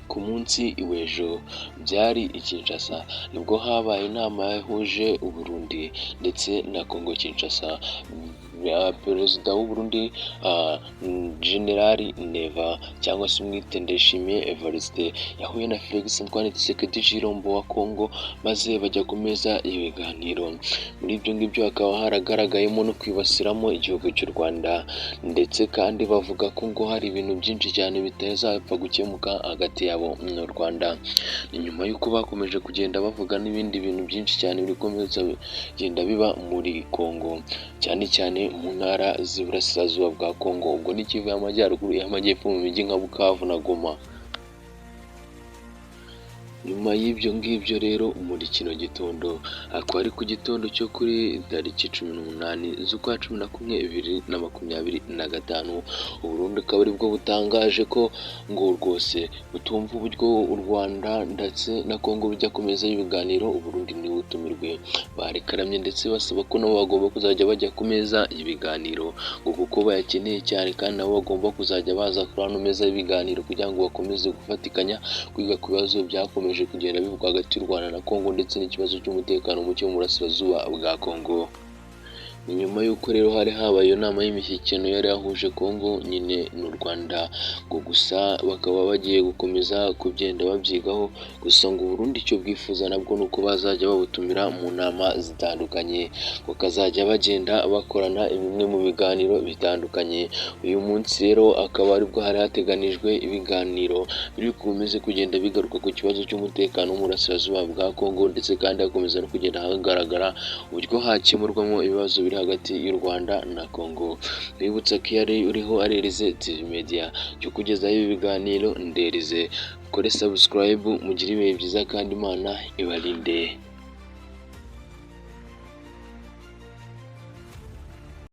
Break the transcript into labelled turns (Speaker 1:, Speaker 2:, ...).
Speaker 1: Ku munsi w'ejo byari i Kinshasa, nibwo habaye inama yahuje u Burundi ndetse na Congo Kinshasa. Perezida w'u Burundi, General Neva, cyangwa se umwite Ndayishimiye Evariste, yahuye na Felix Antoine Tshisekedi Tshilombo wa Congo, maze bajya ku meza y'ibiganiro. Muri ibyo ngibyo hakaba haragaragayemo no kwibasiramo igihugu cy'u Rwanda, ndetse kandi bavuga ko ngo hari ibintu byinshi cyane bitazapfa gukemuka hagati yabo n'u Rwanda. Ni nyuma y'uko bakomeje kugenda bavuga n'ibindi bintu byinshi cyane bikomeza kugenda biba muri Congo, cyane cyane mu ntara z'iburasirazuba bwa Congo, ubwo ni Kivu y'Amajyaruguru, y'Amajyepfo, mu mijyi nka Bukavu na Goma. Nyuma y'ibyo ngibyo rero, muri kino gitondo, akaba ari ku gitondo cyo kuri tariki 18 z'ukwa 11 2025, Uburundi akaba aribwo butangaje ko ngo rwose butumva uburyo u Rwanda ndetse na Congo bijya ku meza y'ibiganiro, Uburundi ntibutumirwe. Barekaramye ndetse basaba ko nabo bagomba kuzajya bajya ku meza y'ibiganiro, ngo kuko bayakeneye cyane, kandi nabo bagomba kuzajya baza kuri ano meza y'ibiganiro kugira ngo bakomeze gufatikanya kwiga ku bibazo byakomeje kugenda bivugwa hagati y'u Rwanda na Congo, ndetse n'ikibazo cy'umutekano muke mu burasirazuba bwa Congo. Ni nyuma y'uko rero hari habaye iyo nama y'imishyikirano yari yahuje Congo nyine n'u Rwanda, ngo gusa bakaba bagiye gukomeza kugenda babyigaho. Gusa ngo Burundi icyo bwifuza nabwo ni uko bazajya babutumira mu nama zitandukanye, bakazajya bagenda bakorana bimwe mu biganiro bitandukanye. Uyu munsi rero akaba aribwo hari hateganijwe ibiganiro biri bukomeze kugenda bigaruka ku kibazo cy'umutekano wo mu burasirazuba bwa Congo, ndetse kandi hakomeza no kugenda hagaragara uburyo hakemurwamo ibibazo biri hagati y'u Rwanda na Congo. Bibutsa ko iyo ari uriho ari Elize TV Media cyo kugezaho ibi biganiro, nderize kore subscribe, mugire ibihe byiza kandi Imana ibarinde.